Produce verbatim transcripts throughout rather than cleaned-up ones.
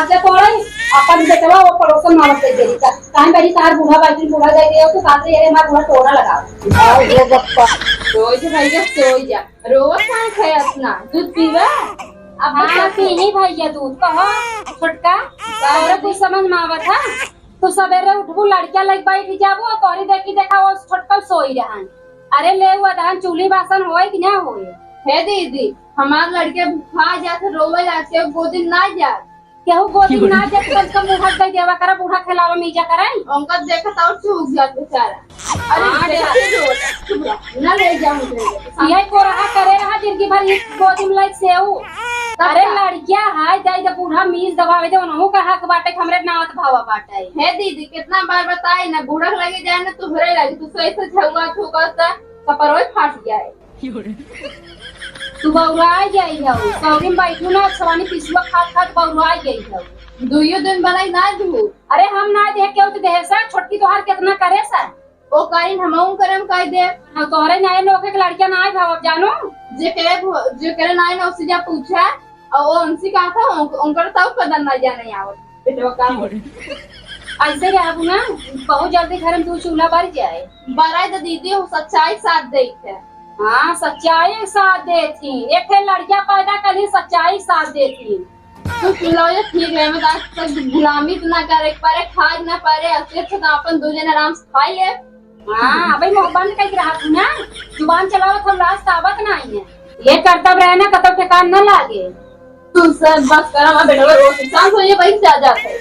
से तोड़े, अपन बेटवा वो पड़ोसन मावत दे देली का। काहे बड़ी तार बूढ़ा बाइकिन बूढ़ा दे दियो, तू काते ये हमार बूढ़ा टोरा लगाओ। आओ रे बप्पा। सोई जा भैया, सोई जा। रोवत काहे है अपना? दूध पीवा? अब हाँ, पीही भैया दूध। कहो, छोटका, तोरे कुछ समझ में आवत है? तू सबेरे उठबू, लड़किया लइके बैठ जाबू, और तोरी देखी देखा वो छोटका सोई रहन। अरे ले, वो अदहन चूल्ही बासन होए कि ना होए? हे दीदी, हमार लड़के भूखा जात, रोवे लागते, गोदी में ना जात। केहू गोदी में ना जात, कम से कम मुँह हाथ दे देवा करा, बूढ़ा खेलावा में जा करे। उनका देखत और चूक जात बेचारा। अरे, हाँ, देखा देखा। तो, चुप रह, ना ले जाऊं तेरे को। यही को रहा करे रहा जिंदगी भर, ये गोदी में लइके सेऊ। तब अरे का? लड़किया है, जाई तो बूढ़ा मीज दबावे दे, उनहु का हक बाटे कि हमरे नावत भावा बाटे। हे दीदी, कितना बार बताए ना, बूढ़ा के लगे जाए ना, तुहरे लगे, तू सही से झुका, झुका, तो कपड़ों फाट जाए। तू बौराई गई हऊ, सौरी में बैठू ना, सवानी पिसुआ खात खात बौराई गई हऊ। दुइयो दिन बनाई ना दू। अरे हम ना देख के उठ देहे सा, छोटकी तोहार कितना करे सा। ओ काइन हमहू करम कह दे। हम तोहरे नाई नोखे के लड़किया ना आए भाव, अब जानो। जे करे भो-, जे करे नाई ना उससे जा पूछा, और वो उनसे कहा था, उन-, उनकर तब पता ना जाने आवत। बेटवा का हो? ऐसे रहबू ना, बहुत जल्दी घर में दू चूल्हा बर जाए। बराई तो दीदी हो, सच्चाई साथ देत है। हाँ, सच्चाई साथ देत ही। एक ठे लड़किया पैदा कर ली, सच्चाई साथ देत ही। तू सुन लो, ये ठीक है, मैं आज तक गुलामी तो ना करे पारे, खाए ना पारे, अच्छे अच्छे तो अपन दो जने आराम से खाई ले। हाँ, अबे मुँह बंद करके रहा तू ना, जुबान चलावत हम लाज तो आवत नहीं है। ये करतब रहे ना, कतौ ठेकान न लागे। तू सब बस करा, मैं बेटवा रोज इंसान को ये वही से आ जाता है।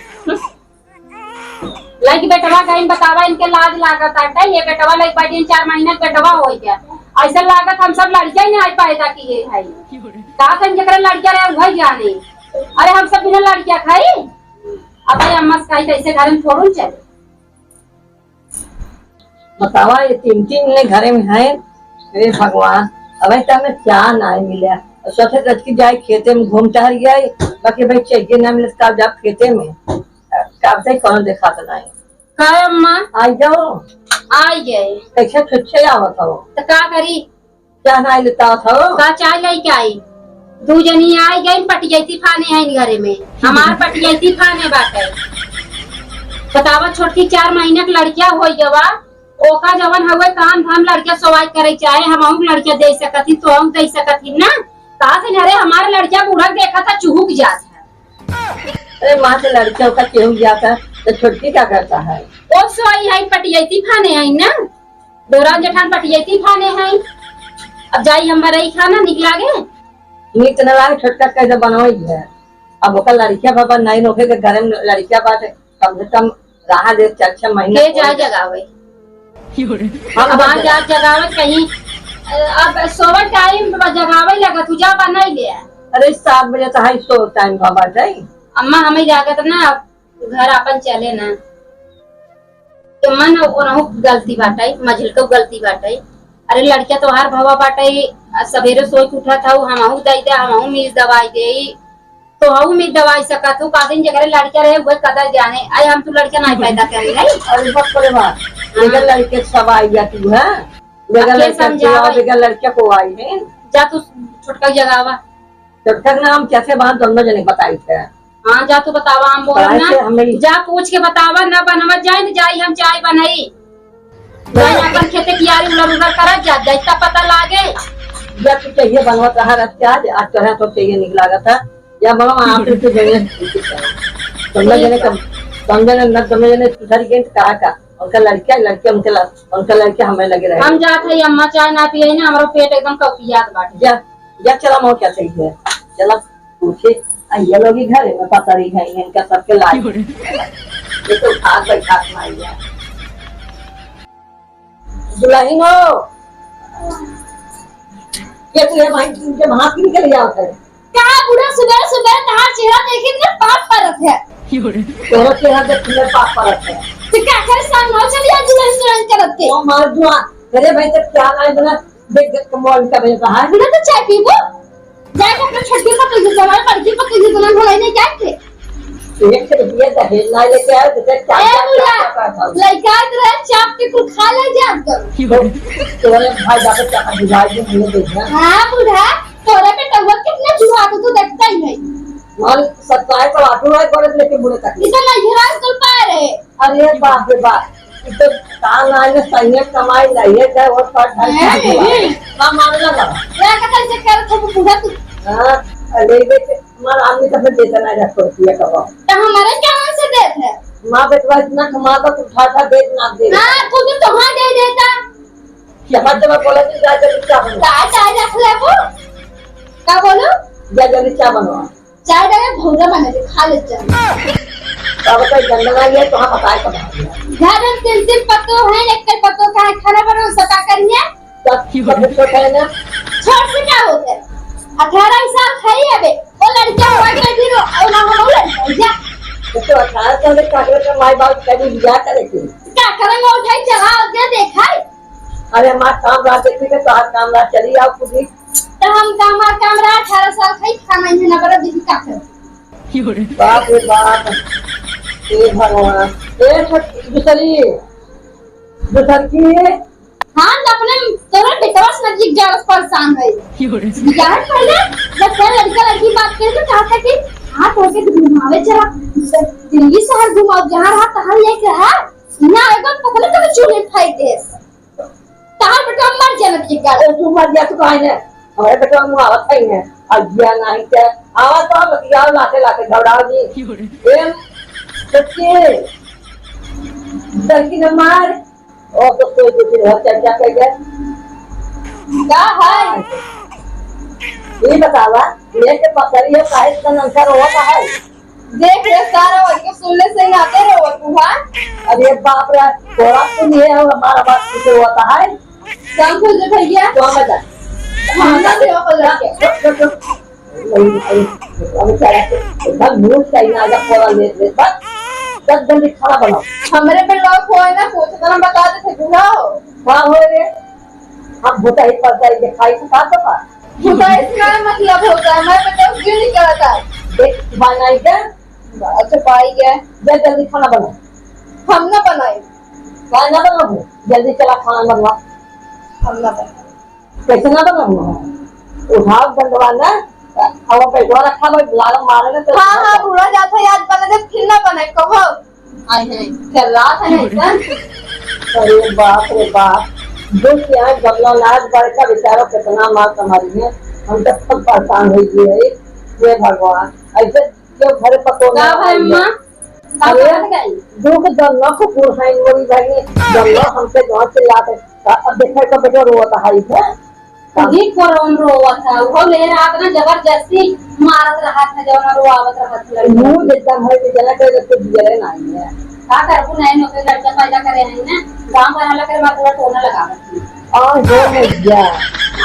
लइके बेटवा गइन बतावा, इनके लाज लागत आटे। ये बेटवा लइके बैठे चार महीना के बेटवा हो गया। ऐसा लागत हम सब लड़किया ही नहीं पैदा किए है। का कहीं जकरे लड़किया रहे वही जाने। अरे हम सब बिना लड़किया खाई। अब भाई अम्मा से कही कैसे घर में छोड़ू चले। बतावा, ये तीन तीन ने घरे में है। हे भगवान, अबे तो हमें क्या ना मिला। सोचे रच की जाए खेते में घूम टहल गए, बाकी भाई चाहिए ना मिले, तब जाओ खेते में। कब से कौन देखा तो नहीं। का अम्मा? आई जाओ। आई गए। कैसे छुच्छे आवत हो? तो का करी? चाह ना लेता था। का चाह लेके आई? दू जनी आई गई, पटियती फाने हैं घरे में। हमार पटियती फाने बाटे। बतावा, छोटकी चार महीना के लड़किया हो गवा, ओका जवन हवे काम धाम लड़किया सवाई करे चाहे, हम अहूँ लड़किया दे सकत ही, तो हम दे सकत ही ना। कहा से अरे हमार लड़किया बूढ़ा देखा था, चुहुक जात है। अरे माँ से लड़किया का केहू जाता, तो छोटकी क्या करता है? ओ सोई है, पटियती फाने है ना। देवरान जेठान पटियती फाने हैं। अब जाई हम बरई खाना निक लागे। नीक न लागे, छोटका कैसे बनवाई है। अब ओकर लड़किया बाबा नहीं नोखे के घर में लड़किया बाटे, कम से कम रहा दे चार छह महीना के जाए जगावे। हम अब आ बस जा जगावे कहीं, अब सोवर टाइम जगावे लगा, तू जा बनाई ले। अरे सात बजे तो है सो टाइम बाबा जाई। अम्मा हमें लागत ना, अब घर आपन चले ना। तो मन ओनहु गलती बाटे, मझिलको गलती बाटे। अरे लड़किया तोहार भवा बाटे, आ सबेरे सोच उठत हऊ, हमहू दई दे, हमहू मीज दवाई देई, तोहू मीज दवाई सकत हऊ। का दिन जगरे लड़किया रहे, उहे कदर जाने। अरे हम तू लड़किया नहीं पैदा करी, नहीं? अरे बाप रे बाप, हाँ। बगैर लड़के सब आई जाती है, बगैर अब के लड़के को, समझावे? बगैर लड़के को आई है। जा तू छोटका जगावा। छोटका के नाम कैसे बात दोनों जने बताई थे। हाँ, जा तू बतावा, हम बोलब काहे ना। से हमें जा पूछ के बतावा, ना बनवा जाए, न जाई हम चाय बनाई। जाई अपन खेते कियारी उलर उलर करत जा, जैसा पता लागे। जब तू चाहिए बनवत रहा रख के आज, आज तोरा तो चाहिए निक लागत है। या बनवा आप ही से जने, समझ जने कम, समझ जने न समझ जने सुधर गए तो कहा का। उनका लड़का, लड़के उनके ल-, उनका लड़के हमें लगे रहे। हम जात है अम्मा, चाय ना पिए ना, हमारा पेट एकदम कपियात बाटे। जा, जा चला, मौका चाहिए। चला। पूछे, आ ये लोग ही घरे में पतरी है, इनका सबके लाज। ये तो उठा बैठा मारिया। दुल्हन हो, ये तो ये भाई, इनके भाग निकल जाओ है। का बूढ़ा सुबह सुबह तहार चेहरा देखे के पाप परत है। तोरा चेहरा देख के पाप परत है। तो का करे, सामने चली आ दुल्हन दुल्हन करत के। ओ मार दुआ, अरे भाई, तो क्या नाम बना, देख, देख, कमौल का भाई बाहर। बिना तो चाय पीबो? जाके अपने छोटकी पतोह से, हमारे बड़की पतोह से दुल्हन भलाई नहीं क्या थे? एक से रुपया दहेज ना लेके आए, तो फिर क्या, ए क्या, बुढ़ा, क्या, क्या, क्या, क्या? लड़का इधर है, चाप के कुल खा ले जान कर। तो, तुम्हारे भाई जाके क्या बुझाई जो मुझे देखना। हाँ, बुढ़ा, तोरे पे टहुआ कितने जुआ को तू देखता ही नहीं। माल सत्ताए तो आटो है, गोड़े लेके मुड़े तक। इसे ना घेरा कुल पाए रहे। अरे बाप रे बाप, इसे काम आए ने सही है, कमाई नहीं है, क्या वो पर घर हैं? का हुआ। ना मारना लगा। क्या कहता है, इसे क्या रखो बूढ़ा तू? हाँ, ले लेके मार आदमी तो फिर देता ना जा सौ रुपया का भाव। तो हमारे क्या से देते हैं? माँ बेटवा इतना कमाता तो उठा उठा दे ना दे। हाँ, खुद तो हाँ दे देता। जमा जमा बोला तो जा जल्दी चाय बनवा। का चाय रख ले वो? का बोलो? जा जल्दी चाय बनवा। चाय डाले भौरा बना दे, खा ले जा। अब कोई गंदा ना लिया तो हम बताए तो बात है। घर में तीन तीन पत्तो हैं, एक कर पत्तो का है, खाना बनाओ, सका करिए। तब सब कुछ होता है ना। छोट से क्या होता है? अठारह साल खाई है बे, वो लड़कियां हुआ कर भी रो, और ना हम लड़का, जा। तो अठारह साल में काकरे का माई बाप कभी लिया करे थे। का करेंगे, उठाई चला, और क्या देखा है? अरे हमार काम रात देखने के, तोहार काम रात चली आओ कुछ भी। तो हम काम, हमार काम रहा, अठारह साल खाई, खाना ही ना बड़ा, देखी का करे। बाप रे बाप, हे भगवान, हे छोट-, दूसरी, दूसर की। हाँ, तो अपने तोरे बेटवा से नजदीक जाने से परेशान है। बियाह पहले, जब कोई लड़का लड़की बात करे तो कहा था कि हाँ, तो के घुमावे चला, दिल्ली शहर घुमाओ, जहाँ रहा तहाँ लेके रहा, ना एगो पकड़े तो चूल्हे फेंक दे। तहार बेटवा मर जाना ठीक है। ए, तू मर जा, तू कहीं ने। हमारे बेटवा मुँह आवत है ने। अब जिया नहीं के। आवा तो बतियाओ लाते लाते घबराओ जी। क्यों रे? ए, बच्चे, लड़की ने मार। ओ, तो कोई दो तीन बार चर्चा कर गया। का है? ये बतावा, ये के पकड़ी हो, काहे इतना नंतर होता है? देख रे सारा, वही के सुनले से ही आते रहो, बुढ़ा। अरे बाप रे, तोरा सुनिए, हमारा बात कुछ होता है? काम खोल दे भैया। तो हम बता। हम ना देवा पकड़ के। चुप, चुप, चुप। अब बेचारा के एकदम मूड का ही ना, जब पकड़ ले, ले, बस। जब जल्दी खाना बनाओ। हमरे पे लॉक होए ना, कुछ तो हम बता देते, बुढ़ा हो। का होए रे? हम भूता ही पड़ता है, ये खाई से का पता? भूता इसका मतलब होता है, मैं तो क्यों नहीं करता? देख, बाय नहीं क्या? अच्छा, पाई गया। जा जल्दी खाना बना। हम ना बनाई। का ना बनाबू? जल्दी चला खाना बनवा। हम ना बनाई। कैसे ना बनाबू? उठाओ डंडवा ना, अब बैठवा रखा, भाई लाल मारे ना तो हाँ, हाँ, बूढ़ा जात है, याद बना दे, फिर ना बनाई, कहो। आए हैं, चल रहा था ऐसा। अरे बाप रे बाप, जो क्या है, गमला लाज बड़का बेचारा कितना मार कमा रही है, हम तो सब परेशान हो गए हैं। हे भगवान, ऐसे क्यों घरे पतो का ना भाई आई है? अम्मा? का अरे, बात है? जो के गमला को पूरा है, मोरी भाई ने गमला हमसे गाँव से लाते, अब देखा तो बेटा रोता है इधर। वही कोरोन रोवत है, वो ले रात ना जबरदस्ती मारत रहा था, जब ना रोआवत रहा था लड़का। मुंह एकदम है कि जना के तो दिए नहीं है। का करबू नहीं, नौकरी लड़का पैदा करे हैं ना, गांव भर हल्ला करे, मार पूरा टोना लगावत है। आ, हो भैया।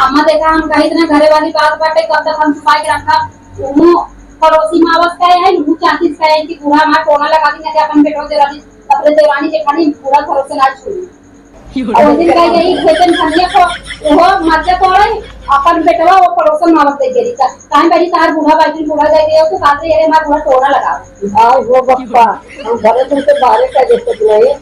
अम्मा देखा, हम कही इतना घरे वाली बात बाटे, कब तक हम छुपाई के रखा? वो पड़ोसी मावस का है, वो चाहती का है कि बूढ़ा मार टोना लगा दी, ना कि अपन बेटो जरा दी, अपने देवरानी जेठानी पूरा भरोसे ना छोड़ी। और दिन का यही खेतन धनिया को वो मर्जा तोड़े, अपन बेटवा वो पड़ोसन मावस दे गेली का। काहे बड़ी तार बूढ़ा बाई बूढ़ा जाए गए, तो साथ में ये हमारा बूढ़ा टोना लगा। आय हो बप्पा, हम घरे तुमसे बाहरे का देख सकते नहीं।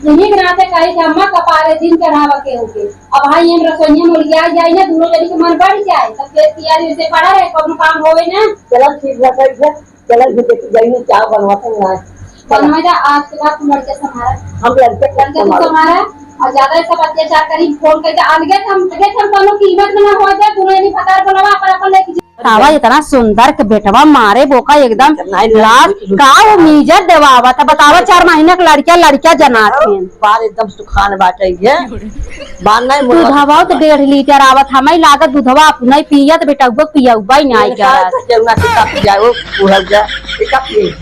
यही के नाते कहे कि अम्मा कपारे दिन चढ़ावा के होके। अब भाई हम रसोइया में उलिया जाए ना, दोनों जनी के मन बढ़ जाए, तब तेज तैयारी से पड़ा रहे, कोनो काम होवे ना। चला ठीक बा, ठीक बा। चला, ये देखी, गई में चाय बनवाते हैं आज। बनवा जा, आज के बाद तू लड़के संभाला। हम लड़के लड़के तू संभाला। संभाला, और ज्यादा ऐसा अत्याचार करी, फोन करके अलगे हम, अलगे हम दोनों की हिम्मत में ना हो जाए, दोनों यानी भतार बोलावा, अपन, अपन लेके जा। तावा इतना सुंदर के बेटवा मारे बोका एकदम नहीं, नहीं, लाज नहीं, का उम्मीद देवावा था, बतावा चार महीना के लड़किया, लड़किया जनात हैं। बार एकदम सुखान बाटे ये। बार नहीं मुड़वा। दूधवा तो डेढ़ लीटर आवत, हमें लागत दूधवा अपने पियत बेटउआ पियउबा ही नहीं ये करत। का केहू ना के का पियाओ, उहल जा, ये का पिए?